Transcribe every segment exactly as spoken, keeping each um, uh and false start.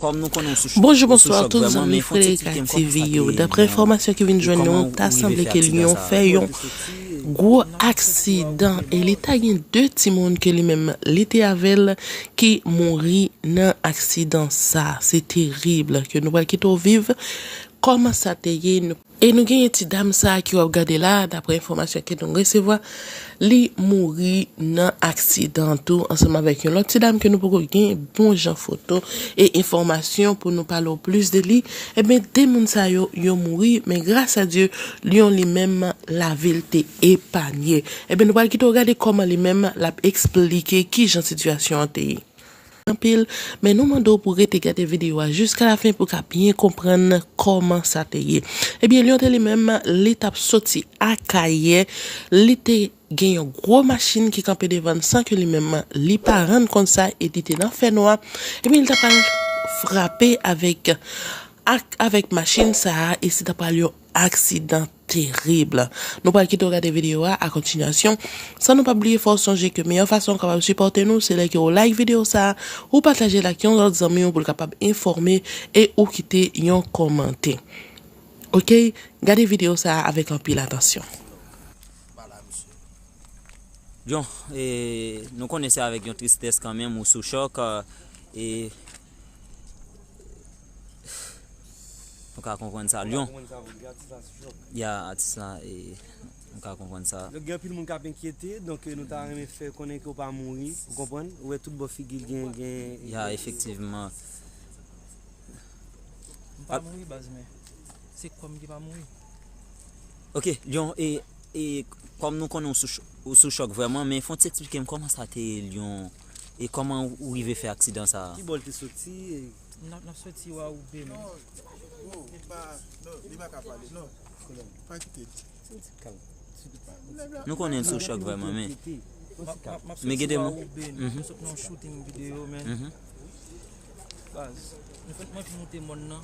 Bonjou, bonswa tout zanmi Frederick Active yo. Daprè enfòmasyon ki vin jwenn nou, ta sanble ke Lyon fè yon gwo aksidan e li ta gen de timoun ke li menm li te avè l ki mouri nan aksidan sa. Se terib ke nou pral kite w viv kòman sa te ye. E nou genyen ti dam sa a ki w ap gade la, daprè enfòmasyon ke nou resevwa, li mouri nan aksidan tou, ansanm avèk yon lòt ti dam ke nou poko gen bon jan foto e enfòmasyon pou nou pale w plis de li. Ebyen, de moun sa yo, yo mouri, men gras a Dye, Lyon li menm, lavi l te epanye. Ebyen, nou pral kite w gade kòman li menm l ap eksplike kijan sitiyasyon an te ye. Anpil, men nou mande w pou rete gade videyo a jiska lafen pou w ka byen konprann kòman sa te ye. Ebyen, Lyon te li menm, li t ap soti Akayè, li te gen yon gwo machin ki kanpe devan l san ke li menm li pa rann kont sa e li te nan fènwa. Ebyen, li ta pral frape avèk ak avèk machin sa a e se ta pral yon aksidan terib. Nou pral kite w gade videyo a a kontinyasyon. San nou pa bliye fè w sonje ke meyè fason w kapab sipòte nou se lè ke w like videyo sa a, ou pataje l ak yon lòt zanmi w pou l kapab enfòme e ou kite yon kòmantè. Oke, gade videyo sa a avèk anpil atansyon. Lyon, e, nou konnen se avèk yon tristès kanmenm ou sou chòk, e, nou ka konprann sa. Lyon, ya, atis la, e, nou ka konprann sa. Donk, gen anpil moun k ap enkyete, donk, e, nou ta renmen fè konnen ke w pa mouri, ou konprann? Ou wè tout bò figi l gen, gen. Ya, efektivman. M pa mouri, baz, men se kò m ki pa mouri. Ok, Lyon, e, e kòm nou konnen ou sou, ch- ou sou chòk vrèman, men fò w ti eksplike m kòman sa te ye, Lyon, e kòman ou rive fè aksidan sa a? Ki bò l te soti? N ap, n ap soti Wawoube, men. Non, bro, li pa, non, li pa ka pale, non. Pa kite l. Nou konnen l sou chòk vrèman, men. M ap, m ap, m ap soti Wawoube, men. M sot nan yon shooting videyo, men. Baz, nou fèk mwen fin moute mòn nan.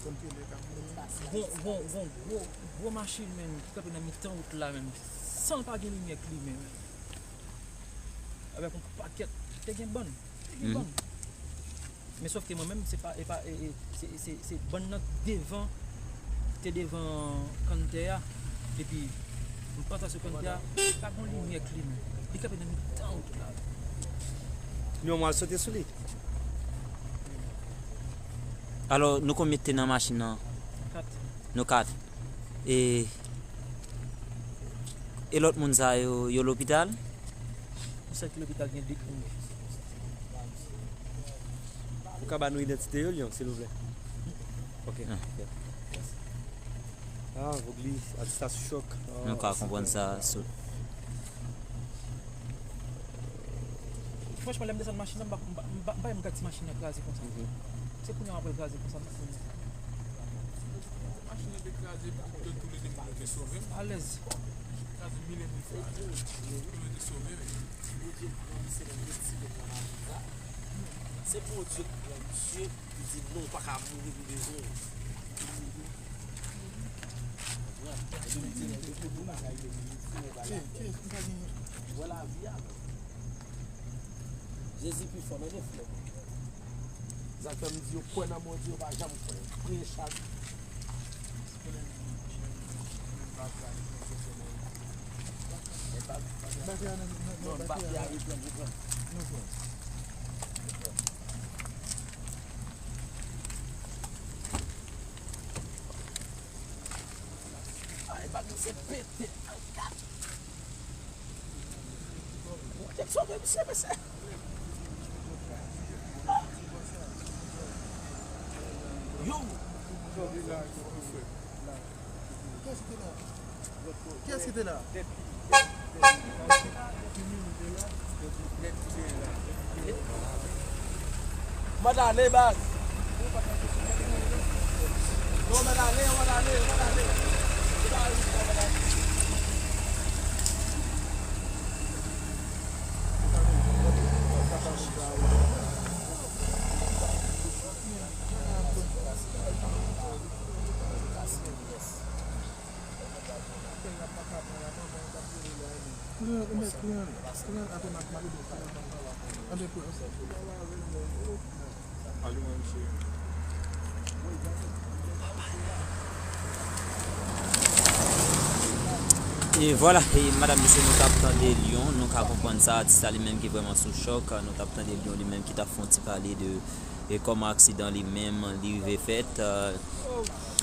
Gon, gon, gon gwo, gwo machin, men, ki kanpe nan mitan wout la, men, san l pa gen limyè klimen, men. Avèk yon pakèt, te gen bann, te gen bann. Men sòf ke mwen menm, se pa, e pa, e, e, se, se, se bann nan devan, te devan kanntè a. Epi, m panse sou kanntè a, pa gon limyè klimen. Li kanpe nan mitan wout la. Yon mwa sote sou li. Alò, nou konbyen te nan machin nan? Kat. Nou kat. E, e lòt moun sa yo, yo lopital? Yon sèl ki lopital, gen de moun. Ou ka ba nou idantite yo, Lyon, silvouplè? Ok. Ah, Vogli, atis la sou chòk. Nou ka konprann sa. Franchman, lè m desann machin nan, m pa, m pa, m pa, m pa janm gad ti machin nan kraze konsa. Se kounye a m ap wè l kraze konsa, m pa konn. Machin nan te kraze, tout, tout lè de moun yo te sove m. Alèz. Kraze mil e mil fwa. Tout lè te sove m. Bondye pran misye nan retire l nan machin sa. Se Bondye k pran misye, li di non, ou pa ka mouri, m bezwen w. Konprann? Epi misye nan depo pou bagay yo, misye nan bagay. Wè lavi a, men. Jezi pi fò, men gen flè. Sa k fè m di yo kwè nan Bondye, yo pa janm kwè. Priye chak. Non, batri a reprann, reprann. Ay, batri se pete. Ou te sove misye, mesye. Yo! Kiyès ki te la? Kiyès ki te la? Mwen t ale, baz. Yo, mwen t ale, mwen t ale, mwen t ale. Pran, pran, pran, pran, apre m ap, m ap ede w pale. Anben, pran. E vwala, e madanm, mesye, nou t ap tande Lion, nou ka konprann sa, atis la li menm ki vrèman sou chòk, nou t ap tande Lion li menm ki t ap fè yon ti pale de, e kòman aksidan li menm li rive fèt,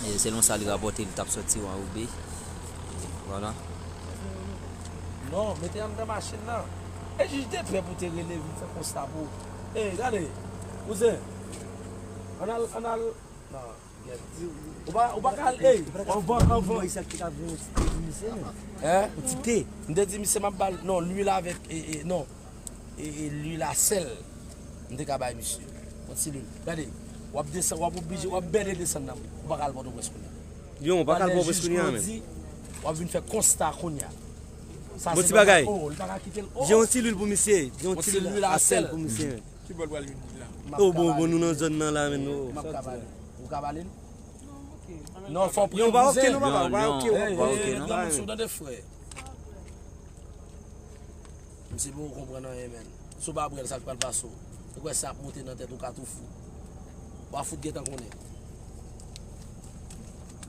e selon sa li rapòte, li t ap sòti Wanrobe. E vwala. Non, mete anndan machin nan. E jij de pè pou te rele vin fè konsta pou. Ey, gade, kouzen. Ann al, ann al. Non, gèt. Ou pa, ou pa ka al, ey, anvan, anvan. Hein? Ou ti te. M te di misye m ap ba l, non, lwil avèk, e, e, non. E, e, lwil a sèl. M te ka bay misye. Yon ti lwil. Gade, w ap desann, w ap oblije, w ap bène desann nan. Ou pa ka al Pòtoprens kounye a. Lion, ou pa ka al Pòtoprens kounye a menm. W ap vin fè konsta kounye a. Sa se bagay. Oh, li pa ka kite l. Oh. Di yon ti lwil pou misye. Di yon ti lwil a sèl pou misye menm. Ki bò l pral vin la? Oh, bon, bon, nou nan zòn nan la, men nou. M ap ka bale. Ou ka bale l? Non, fò w pran bouzen. Non, pa oke, non, papa, pa oke, pa oke, non. Hey, hey, hey, granmoun, si w tande frè. Misye poko konprann anyen, menn. Si w pa pran l, sa k pral pase w? Ou kwè sa ap monte nan tèt ou, ka tou fou. W a fout gentan konnen.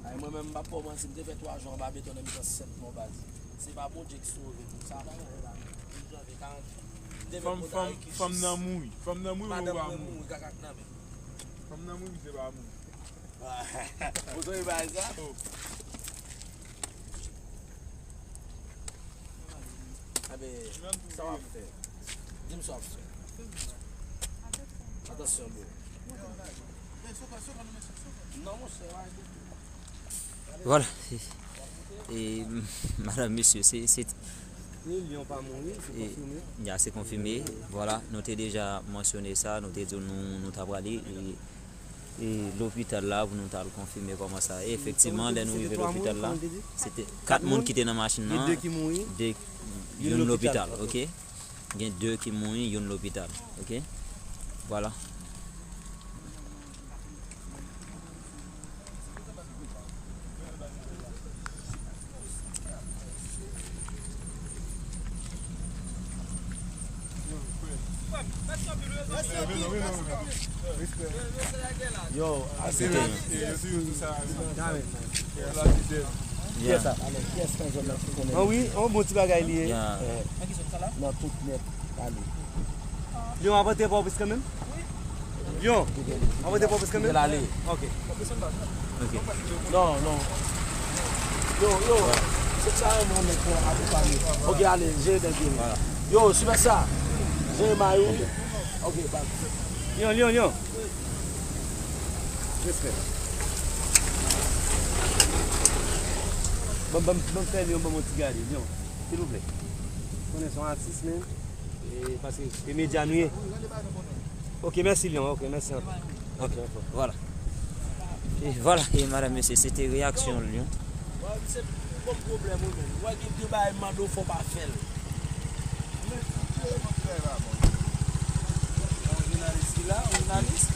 Ay, mwen menm, m p ap ba w manti, m te fè twa jou anba beton nan mitan sèt mò, baz. Se pa Bondye ki sove m. Sa pa anyen la. M janvye karant. Demen fanm, fanm, fanm nan mouri. Fanm nan mouri, ou pa mouri. Madanm mwen mouri, kaka k nan men. Fanm nan mouri, se pa mouri. Ou sonje bagay sa? Oh. Abe, sa w ap fè? Di m sa w ap fè. Atansyon, bro. Non, monchè, w a Vwala. E, madanm, mesye, se, se Ni Lion pa mouri, se konfime. Ya, se konfime. Vwala, nou te deja mansyone sa, nou te di w nou, nou ta prale, e, e lopital la pou nou ta al konfime kòman sa ye. Efektivman, lè nou rive lopital la, se te kat moun ki te nan machin nan, de, youn lopital, oke? Gen de ki mouri, youn lopital, oke? Vwala. Yo, ase. Kiyès sa? Kiyès nan zòn nan ki konnen? Ah wi, yon bon ti bagay li ye. Nan tout nèt, ale. Lion ap antre Pòtoprens kanmenm? Lion ap antre Pòtoprens kanmenm? Li ale. Ok. Ok. Non, non. Yo, yo. Se sa yon moun pou akonpanye. Ok, ale, jere dèyè. Yo, sipè sa. Jere may ou. Ok, bak. Lion, Lion, Lion. Respè. Ban, ban, ban fè Lion ban m yon ti gade, Lion. Silvouplè. Konnen se yon atis, men. E, paske se medya nou ye. Ok, mèsi, Lion. Ok, mèsi anpil. Ok, vwala. E vwala, e madanm, mesye, se te reyaksyon Lion. Wè, se bon pwoblèm ou menm. Wè, gen de bagay m mande w fò w pa fè l. Men, jounalis ki la, jounalis.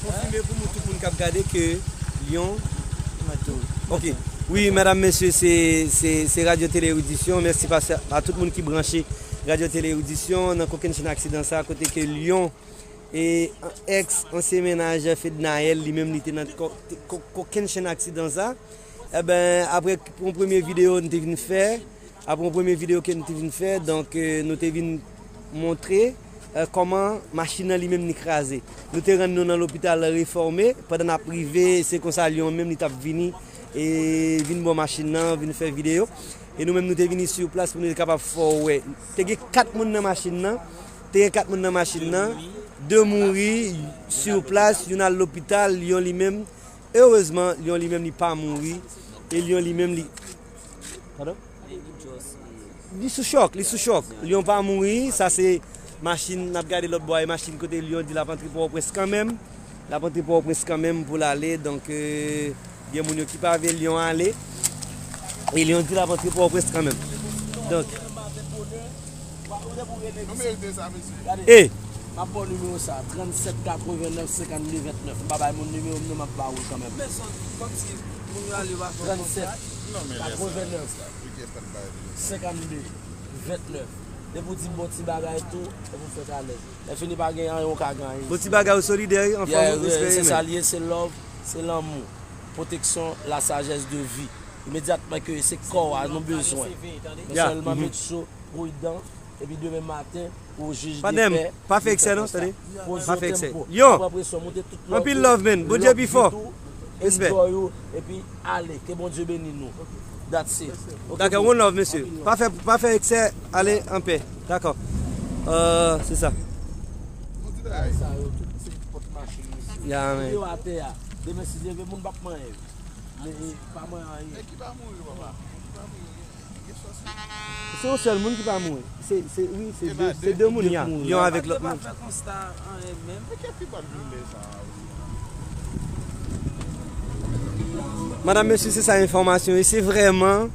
Konfime pou nou, tout moun k ap gade, ke Lion. Ok. Wi, madanm, mesye, se, se, se Radyo Tele Eridisyon. Mèsi pa, a tout moun ki branche Radyo Tele Eridisyon nan kokennchenn aksidan sa, kote ke Lion e èks ansyen mennaj Fednaelle, li menm, li te nan ko-, te, ko-, kokennchenn aksidan sa. Eben, apre yon premye videyo nou te vin fè, apre yon premye videyo ke nou te vin fè, donk, eh, nou te vin montre, eh, kòman machin nan li menm li kraze. Nou te rann nou nan lopital Refòme, pandan n ap rive, se konsa Lion menm li t ap vini, e vin bò machin nan, vin fè videyo. E nou menm nou te vini sou plas pou nou te kapab fè w wè. Te gen kat moun nan machin nan, te gen kat moun nan machin nan, de mouri sou plas, youn al lopital, Lion li menm, erezman, Lion li menm li pa mouri, e Lion li menm li, padon? Li sou chòk, li sou chòk. Lion pa mouri, sa se machin, n ap gade lòt bò a, e machin kote Lion di l ap antre Pòtoprens kanmenm. L ap antre Pòtoprens kanmenm pou l ale, donk, euh, gen moun yo ki pa vle Lion ale. E Lion di l ap antre Pòtoprens kanmenm. Donk, Nou merite sa, mesye. E! M ap ba w nimewo sa, trannsèt katrevennnèf senkannde vennèf. M pa bay moun nimewo m non, m ap ba ou l kanmenm. Men son, kòmsi moun yo ale yo pa fè kontak. Trannsèt katrevennnèf senkannde vennèf. Depi w di bon ti bagay tou, epi w fèt alèz. Lè fini pa gen anyen w ka gen anyen. Bon ti bagay ou solidè wi, anfòm, respè. Se sa l ye, se love, se lanmou, pwoteksyon, la sajès de vi. Imedyatman ke se kò a nou bezwen. Nou sèlman make sure, pridan, epi demen maten, ou jij de pè. Pa fè eksè non, tande. Pa fè eksè. Lyon, anpil love, man. Bondye pi fò. Respè. Enjoy ou, epi ale. Ke Bondye beni nou. That's it. Ok, dakò, one love, mesye. Pa fè, pa fè eksè, ale anpè. Dakò. Euh, se sa. Bagay sa yo, tout se pòt machin, mesye. Ya, men. Yo atè a. Demen, si Dye vle, moun p ap manyen yo. Men, e, pa manyen anyen. Nèg ki pa mouri, papa. Nèg ki pa mouri. Se yon sèl moun ki pa mouri. Se, se, wi, se de, se de moun, ya. Yon avèk lòt moun. Yo pa fè konsta anyen menm. Madanm, mesye, se sa enfòmasyon. E se vrèman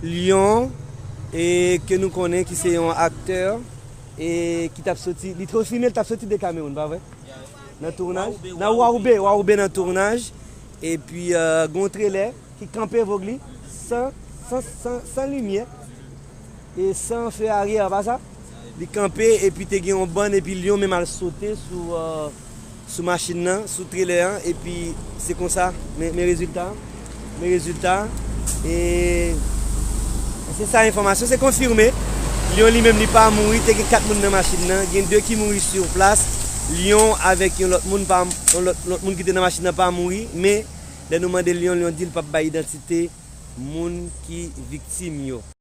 Lyon, e ke nou konnen ki se yon aktè, e ki t ap soti, li te filme, li t ap soti de Kamewoun, pa vre? Nan tounaj. Nan Wawoube, Wawoube nan tounaj. Epi, euh, gen yon trelè ki kanpe Vogli, san, san, san, san limyè, e san feu arrière, pa sa? Li kanpe, epi te gen yon bann, epi Lyon menm al sote sou, euh, sou machin nan, sou trelè an, epi se konsa, men, men rezilta, men rezilta, e se sa enfòmasyon, se konfime. Lyon li menm li pa mouri, te gen kat moun nan machin nan, gen de ki mouri sur place, Lyon avèk yon lòt moun pa, yon lòt, lòt moun ki te nan machin nan pa mouri, men lè nou mande Lyon, Lyon di l p ap bay idantite moun ki viktim yo.